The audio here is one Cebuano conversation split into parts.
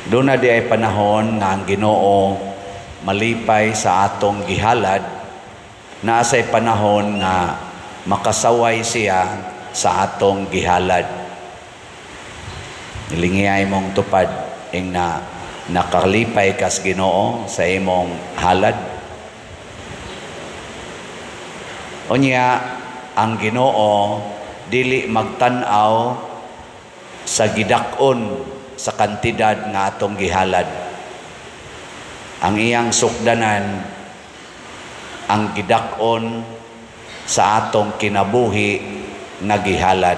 Duna diay panahon nga ang Ginoo malipay sa atong gihalad, naa say panahon nga makasaway siya sa atong gihalad. Nilingiyay mong tupad ing na nakalipay kas Ginoo sa imong halad. Unya ang Ginoo dili magtan-aw sa gidak-on sa kantidad nga atong gihalad. Ang iyang sukdanan ang gidak-on sa atong kinabuhi nga gihalad.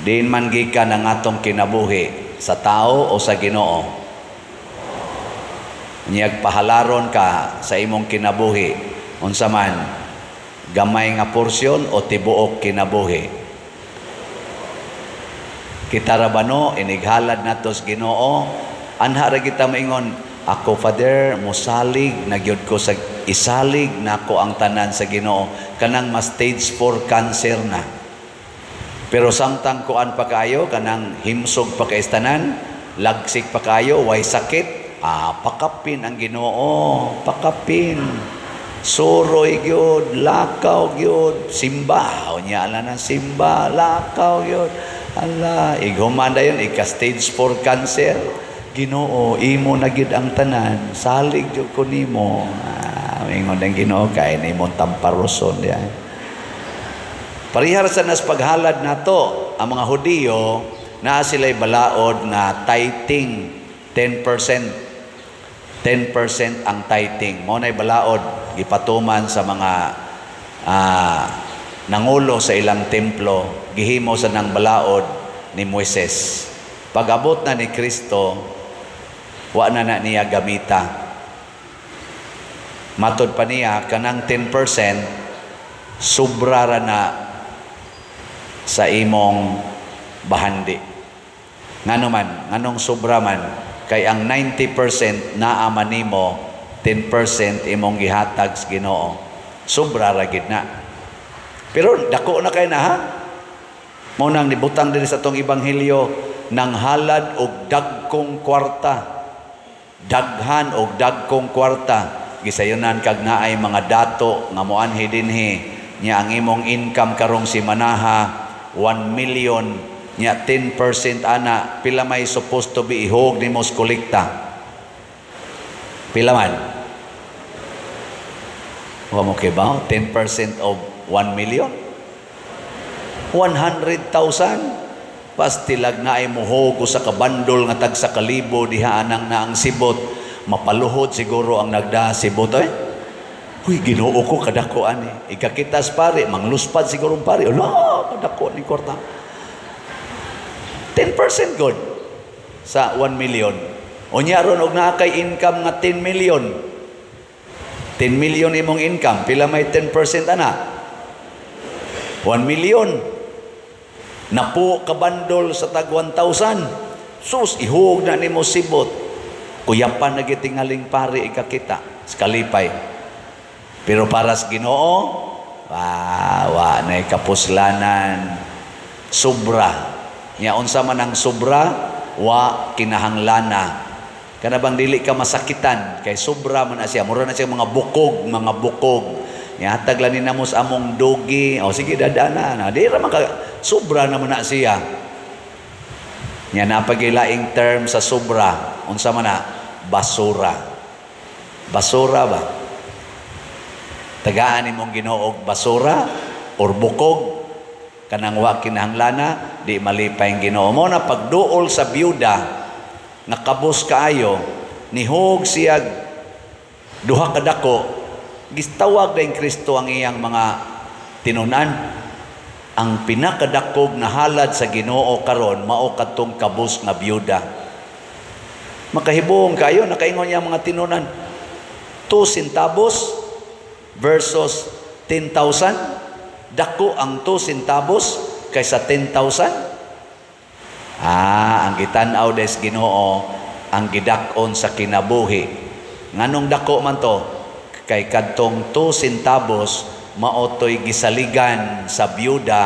Diin man gikan ang atong kinabuhi, sa tao o sa Ginoo? Niyag pahalaron ka sa imong kinabuhi, unsa man, gamay nga porsyon o tibuok kinabuhi? Kita ra ba no, inighalad nato sa Ginoo, anha ra kita maingon, "Ako, Father, mosalig na gyud ko sa isalig nako ang tanan sa Ginoo," kanang ma stage 4 cancer na. Pero samtang kuan pa kayo, kanang himsog pa kay tanan, lagsik pa kayo, way sakit, pakapin ang Ginoo, pakapin. Suroy gyud, lakaw gyud, simba, unya ala na simba, lakaw gyud. Ala, ighuman dayon ika stage 4 cancer. "Ginoo, imo na gyud ang tanan, salig gyud ko nimo." Ingon ang Ginoo, kay nimong tamparoson diay. Parehar sa nas paghalad nato, ang mga Hudiyo naa sila'y balaod nga tithing 10%. 10% ang tithing. Mao na'y balaod gipatuman sa mga nangulo sa ilang templo, gihimo sa nang balaod ni Moises. Pag-abot na ni Kristo, wa na na niya gamita. Matod pa niya, kanang 10% sobra ra na sa imong bahandi. Ngano man, nganong sobra man, kay ang 90% naa man nimo, 10% imong gihatag sa Ginoo. Sobra ra gid na. Pero dako na kay na ha. Mao nang nibutang dinhi sa atong ebanghelyo nang halad og dagkong kwarta. Daghan og dagkong kwarta. Gisayunan kag naay mga dato nga moanhi dinhi nya ang imong income karong simanaha 1 million, nya 10% ana, pila may supposed to be ihog nimo sa kolekta? Pila man? Wa mo kibaw? 10% of 1 million? 100,000. Pastilag na ay muhog sa kabandol nga tag sa kalibo diha anang na ang sibot. Mapaluhod siguro ang nagda sibot eh. "Huy, Ginoo ko, kadako ani." Ikakitas pare, mangluspad siguro ang pare. "Ala, kadako ni kwarta." 10% good sa 1 million. Unya ron og naa kay income nga 10 million. 10 million imong income, pila may 10% ana? 1 million. Napo kabandol sa tag 1,000. Sus, ihug na nimo sibot. Kuyapan na gitingaling pare ikakita sa kalipay. Pero para sa Ginoo, wa na kapuslanan, sobra. Nya unsa man ang sobra, wa kinahanglana. Kana bang dili ka masakitan kay sobra man na siya, mura na siya mga bukog, mga bukog. Nihatag lang ni namo sa among dogi. O sige, dadana na. Di ra man ka, sobra naman na siya. Nya napagilaing term sa sobra, unsa man na? Basura. Basura ba? Tagaan nimong Ginoo og basura or bukog kanang wa kinahanglana, di malipay ang Ginoo. Mo na pagduol sa byuda nga kabos kaayo, nihog siya duha ka dako, gistawag din Kristo ang iyang mga tinunan. Ang pinakadakog na halad sa Ginoo karon mao kadtong kabos nga byuda. Makahibuong kayo, nakaingon niya mga tinunan, 2 centavos versus 10,000, dako ang 2 centavos kaysa 10,000. Ang gitan-aw des Ginoo ang gidak-on sa kinabuhi. Nganong dako man to? Kay kadtong 2 centavos mao toy gisaligan sa byuda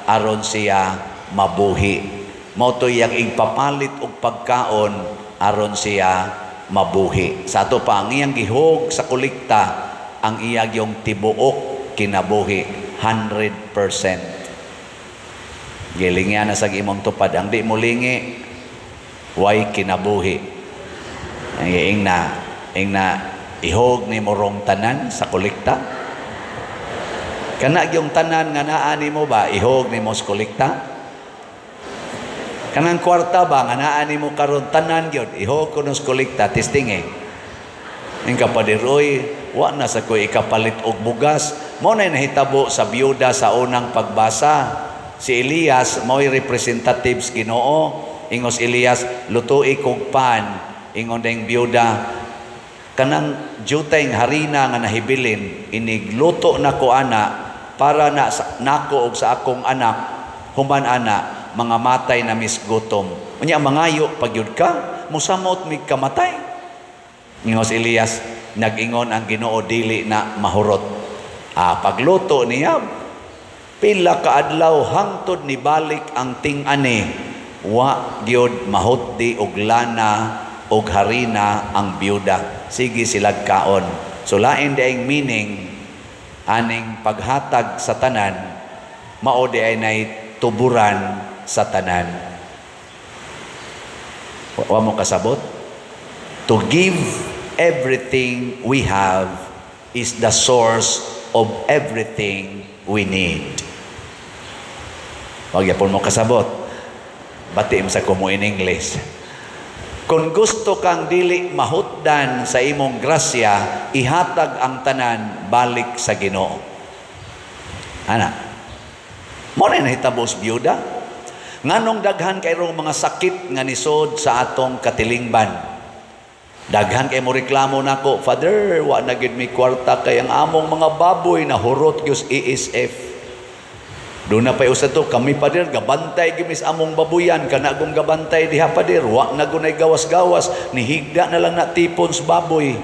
aron siya mabuhi. Mao to iyang igpapalit og pagkaon aron siya mabuhi. Sa ato pa, ang iyang gihog sa kolekta, ang iya yung tibuok kinabuhi, 100%. Gilingyan na sa imong tupad. Ang di mo lingi, way kinabuhi. Ang ing na, ihog ni morong tanan sa kolekta. Kana yung tanan nga naa nimo ba, ihog nimo sa kolekta? Kanang kwarta ba nga naa nimo karon, tanan gyud ihog kuno sa kolekta, testing eh. Ing kapader, oy, wa na sa ko ikapalit og bugas. Mao na nahitabo sa biyuda sa unang pagbasa. Si Elias mao'y representatives Ginoo. Ingos Elias, "Lutui kog pan." Ingon ding biyuda, "Kanang jutay harina nga nahibilin, inigluto na ko ana para na sa, nako og sa akong anak, human ana mga matay na misgutom. Unya mangayo pagyud ka, musamot mig kamatay." Ingos Elias, "Nag-ingon ang Ginoo, dili na mahurot." Ah, pagluto niya, pila ka adlaw hangtod ni balik ang ting-ani, wa gyud mahutdi og lana og harina ang biyuda. Sige silag kaon. So lain di meaning aning paghatag sa tanan, mao di ay nay tuburan sa tanan. Wa mo kasabot? To give everything we have is the source of everything we need. Wag yapon mo kasabot. Bati sa kumo in English. Kung gusto kang dili mahutdan sa imong grasya, ihatag ang tanan balik sa Ginoo. Ana. Mo na nahitabo sa biyuda. Nganong daghan kay mga sakit nga nisod sa atong katilingban? Daghan kay mo reklamo nako, "Father, wa na gid mi kwarta kay ang among mga baboy na hurot gyud ASF." Doon na pa usa to, "Kami, pader, gabantay gyud sa among babuyan, kana gong gabantay diha, pader, wa na gunay gawas-gawas, nihigda na lang na tipon sa baboy.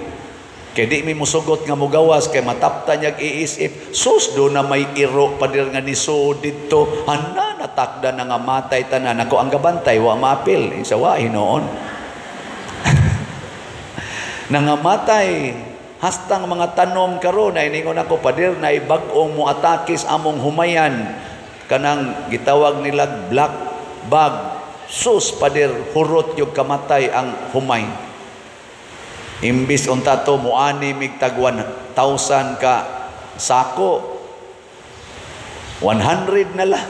Kay di mi musugot nga mugawas kay matapta niyag ASF." "Sus, do na may iro, pader, nga nisod didto. Hana, natakda na nga matay tanan. Ako ang gabantay, wa maapil." Isa wa hinuon. Nangamatay hastang mga tanom karon na iningon ako, "Pader, na bag-ong mo atake sa among humayan, kanang gitawag nila black bug. Sus, pader, hurot yung kamatay ang humay. Imbis unta to muani mig tag 1,000 ka sako, 100 na lang.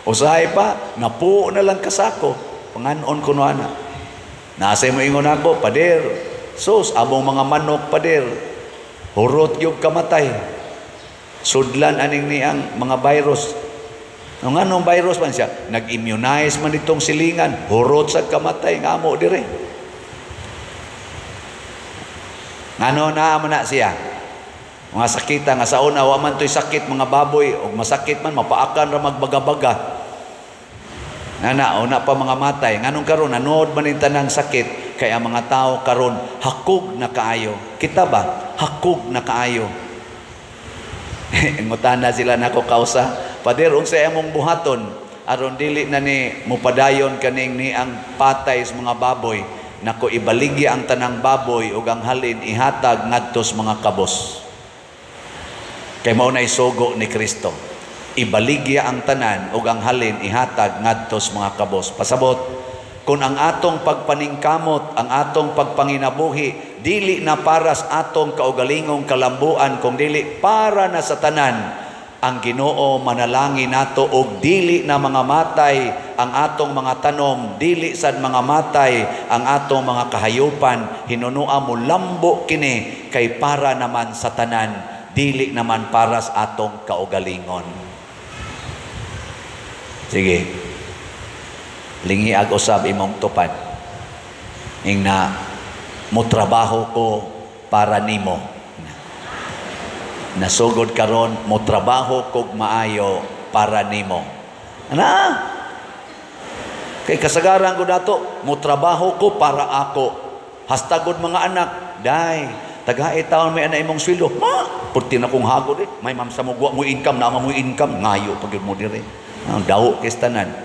Usahay pa, napuo na lang kasako." Panganon kuno ana. Nasa mo ingon ako, "Pader, sus, among mga manok, pader, hurot yung kamatay. Sudlan aning niang mga virus." Ang anong virus man siya? Nag-immunize man itong silingan, hurot sa kamatay nga amo dire. Ngano na man na siya? Mga sakita nga sa una wa man to'y sakit mga baboy og masakit man mapaakan ra magbagabaga. Ngana una pa mga matay, nganong karon nanood man ning tanang sakit kay ang mga tao karon hakog na kaayo. Kita ba? Hakog na kaayo. Ngutana sila nako kausa, "Pader, unsay among buhaton aron dili na ni mupadayon kaning ni ang patay sa mga baboy?" Nako, ibaligya ang tanang baboy ug ang halin ihatag ngadto sa mga kabos. Kay mao nay sugo ni Kristo. Ibaligya ang tanan ug ang halin ihatag ngadto sa mga kabos. Pasabot, kung ang atong pagpaningkamot, ang atong pagpanginabuhi, dili na para sa atong kaugalingong kalambuan, kung dili para na sa tanan, ang Ginoo manalangin nato og dili na mga matay ang atong mga tanom, dili sad mga matay ang atong mga kahayupan, hinunua mo lambo kini kay para naman sa tanan, dili naman para sa atong kaugalingon. Sige. Lingiag usab imong tupad. Ing na, "Mo trabaho ko para nimo. Nasugod karon, mo trabaho kog maayo para nimo." Ana? Kay kasagaran ko dato, mo trabaho ko para ako. Hasta gud mga anak, "Day, tagae taon may ana imong sweldo." "Ma, purti na kong hagod eh. May ma'am sa mo mo income, na mo income, ngayo pag mo dire." Ang daw kay tanan.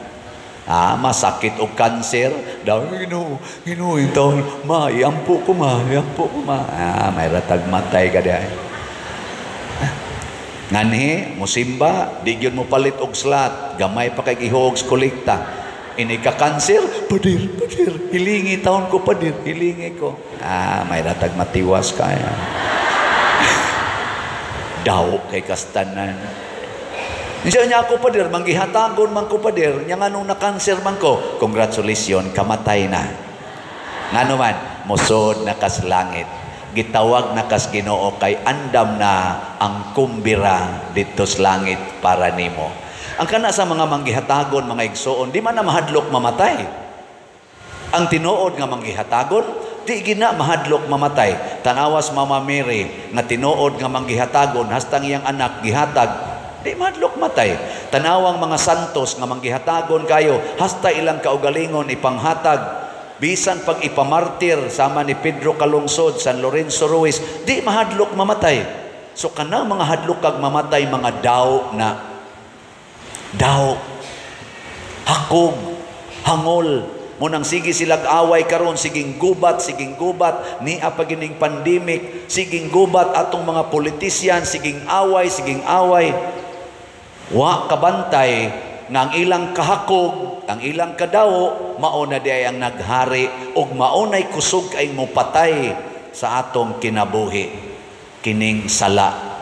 Ah, masakit og cancer. Daw, Ginoo, Ginoo, taon, ma, iampo ko ma, iampo ko ma. Ah, may ratag matay ka diay. Nganhi, musimba, di gyud mo palit og slot, gamay pa kay gihog sa kolekta. Ini ka cancer, padir, padir, hilingi taon ko, padir, hilingi ko. Ah, may ratag matiwas kaya. Daw kay kastanan. Niya niya ako, pader, manggihatagon man ko, pader, niya nga nung na-cancer man ko, congratulations, kamatay na. Ngano man, musod na kas langit. Gitawag na kas Ginoo kay andam na ang kumbira dito sa langit para nimo. Ang kana sa mga manggihatagon, mga igsoon, di man na mahadlok mamatay. Ang tinuod nga manggihatagon, di gina mahadlok mamatay. Tanawas Mama Mary nga tinuod nga manggihatagon hastang iyang anak gihatag, di mahadlok matay. Tanawang mga santos nga manggihatagon kayo hasta ilang kaugalingon ipanghatag, bisan pag ipamartir sama ni Pedro Calungsod, San Lorenzo Ruiz, di mahadlok mamatay. So kanang mga hadlok kag mamatay, mga daw na daw, hakog, hangol. Munang sige silag away karon, siging gubat, siging gubat, niya pagining pandemic, siging gubat atong mga politician, siging away, siging away. Wa kabantay nga ang ilang kahakog, ang ilang kadawo, mao na di ay ang naghari ug mao nay kusog kay mopatay sa atong kinabuhi. Kining sala.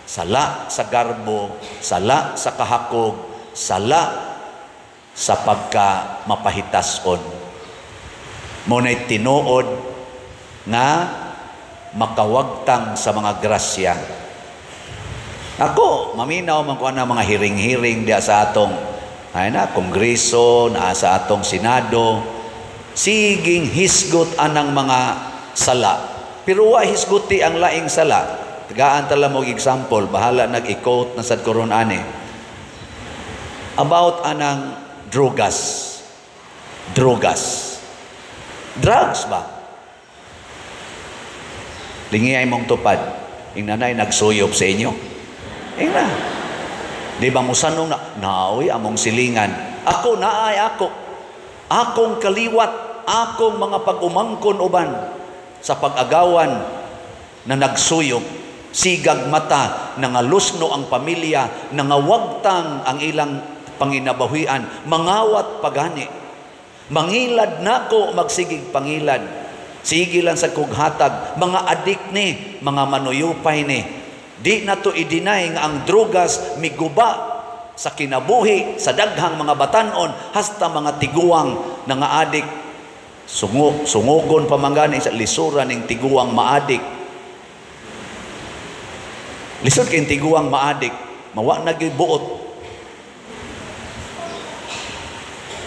Sala sa garbo, sala sa kahakog, sala sa pagka mapahitason. Mao nay tinuod nga makawagtang sa mga grasya. Ako, maminaw man ko ana mga hiring-hiring diya sa atong ay na kongreso, naa sa atong senado, siging hisgot anang mga sala. Pero wa hisguti ang laing sala. Tagaan tala mo example, bahala nag-i-quote na sad koron ani. About anang drogas. Drogas. Drugs ba? Lingi ay mong tupad. Ing nanay nagsuyop sa inyo. Ingna. Di ba musanong na, naoy among silingan. Ako naay ako. Akong kaliwat, akong mga pag-umangkon uban sa pag-agawan na nagsuyop, sigag mata, nangalusno ang pamilya, nangawagtang ang ilang panginabahian, mangawat pagani. Mangilad nako magsigig pangilad. Sige lang sa kughatag, mga adik ni, mga manuyupay ni. Di na to i-deny nga ang drogas miguba sa kinabuhi sa daghang mga batanon hasta mga tiguang na nga adik. Sungugon pa man gani sa lisura ning tiguang maadik. Lisod kay tiguang maadik, mawa na gyud buot.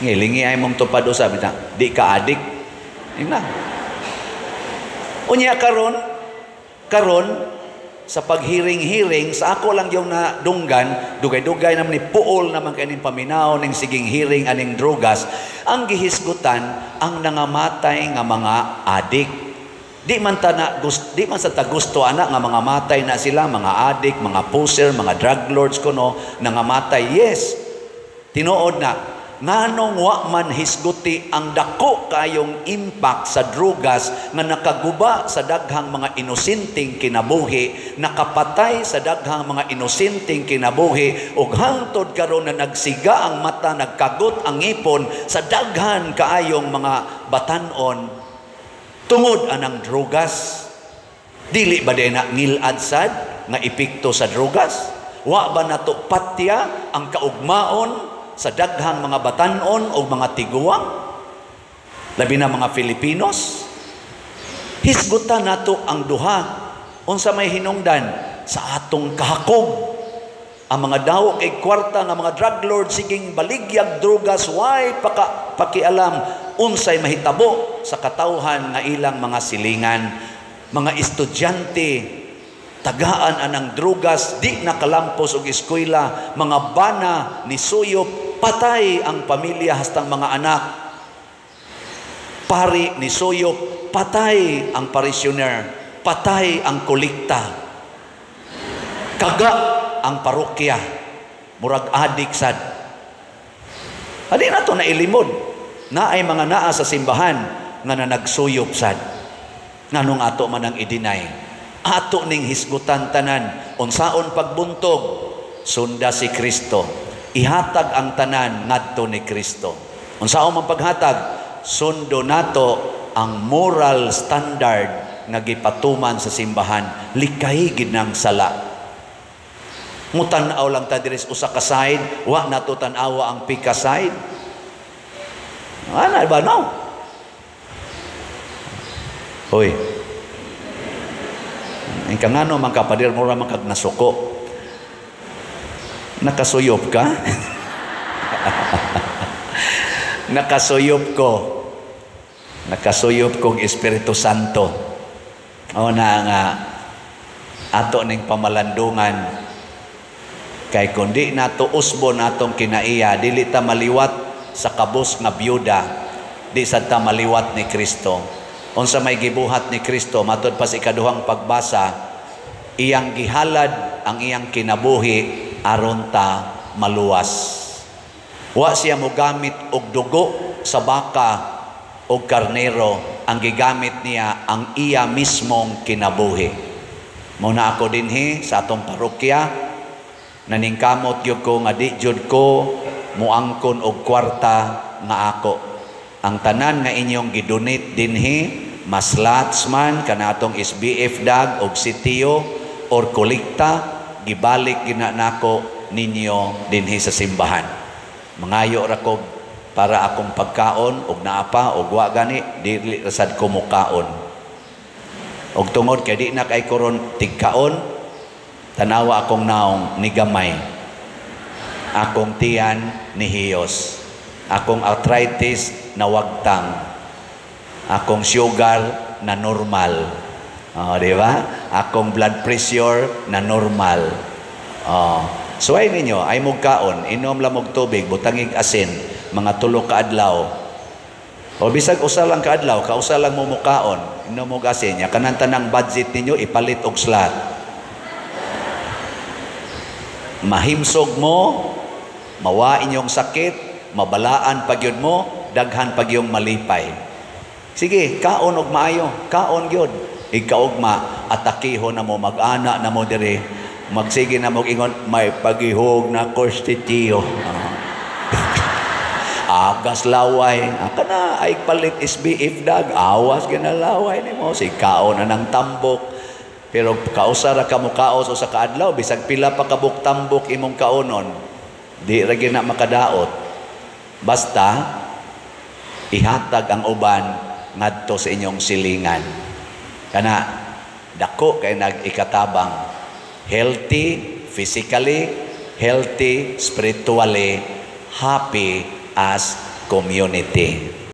Ngilingi ay mong tupad usab na di ka adik. Ingna. Unya karon karon sa paghiring-hiring sa ako lang yung nadunggan, dugay-dugay naman ni puol naman kay ning paminaw ning siging hiring aning drogas, ang gihisgutan ang nangamatay nga mga adik. Di man ta na di man sa tagusto ana nga mga matay na sila, mga adik, mga poser, mga drug lords kuno nangamatay. Yes. Tinuod na nganong wa man hisguti ang dako kayong impact sa drogas nga nakaguba sa daghang mga inosenteng kinabuhi, nakapatay sa daghang mga inosenteng kinabuhi, ug hangtod karon na nagsiga ang mata, nagkagot ang ngipon sa daghan kaayong mga batan-on tungod anang drogas. Dili ba day na ngilad sad nga epekto sa drogas? Wa ba nato patya ang kaugmaon sa daghang mga batan-on o mga tiguang, labi na mga Filipinos? Hisgutan nato ang duha unsa may hinungdan sa atong kahakog. Ang mga daw kay kwarta nga mga drug lord siging baligyag drogas, way pakialam unsay mahitabo sa katawhan nga ilang mga silingan. Mga estudyante tagaan anang drogas, di nakalampos og eskwela, mga bana ni suyop, patay ang pamilya hastang mga anak. Pari ni suyop, patay ang parishioner, patay ang kolekta. Kaga ang parokya, murag adik sad. Adi na to nailimod. Naay mga naa sa simbahan nga na nagsuyop sad. Nganong ato man ang i-deny? Ato ning hisgutan tanan unsaon pagbuntog, sunda si Kristo. Ihatag ang tanan ngadto ni Kristo. Unsaon man paghatag, sundo nato ang moral standard nga gipatuman sa simbahan, likay gid ng sala. Mutan-aw lang ta diri usa ka side, wa nato tan-awa ang pika side. Ana ba no? Hoy. Ang kangano man ka, pader, mura man kag nasuko. Nakasuyop ka? Nakasuyop ko. Nakasuyop kong Espiritu Santo. O na nga ato ning pamalandungan kay kundi nato usbon atong kinaiya, dili ta maliwat sa kabus nga byuda, di sad ta maliwat ni Kristo. Unsa may gibuhat ni Kristo matud pa sa ikaduhang pagbasa, iyang gihalad ang iyang kinabuhi aron ta maluwas. Wa siya mogamit og dugo sa baka og karnero, ang gigamit niya ang iya mismong kinabuhi. Muna ako dinhi sa atong parokya, naningkamot gyud ko nga di jud ko muangkon og kwarta nga ako. Ang tanan nga inyong gidonate dinhi, mas lots man kana atong SBF dag og sitio or kolekta, gibalik gina nako ninyo dinhi sa simbahan. Mangayo ra ko para akong pagkaon og naa pa og wa gani dili ra sad ko mukaon. Og tungod kay di na kay koron tigkaon, tanawa akong naong ni gamay. Akong tiyan ni hiyos. Akong arthritis nawagtang. Akong sugar na normal. Oh, di ba? Akong blood pressure na normal. Oh. Suway ninyo, ay mugkaon, inom lang og tubig, butangig asin, mga 3 ka adlaw. O bisag usa lang ka adlaw, kausa lang mo mukaon, inom og asin, ya kanang tanang budget ninyo ipalit og slot. Mahimsog mo, mawa inyong sakit, mabalaan pagyud mo, daghan pagyong malipay. Sige, kaon og maayo, kaon gyud. Ikaugma, atakihon na mo, mag-ana na mo diri, magsige na mo ingon, may pagihog na konstitiyo. Agas laway, kana ay palit SBF dag, awas ginalaway nimo, si kaon na ng tambok. Pero kausa ra ka mo kaos usa ka adlaw, bisag pila pa kabuk tambok imong kaonon, di ra gyud na makadaot. Basta ihatag ang uban ngadto sa inyong silingan. Kana dako kay nag-ikatabang, healthy physically, healthy spiritually, happy as community.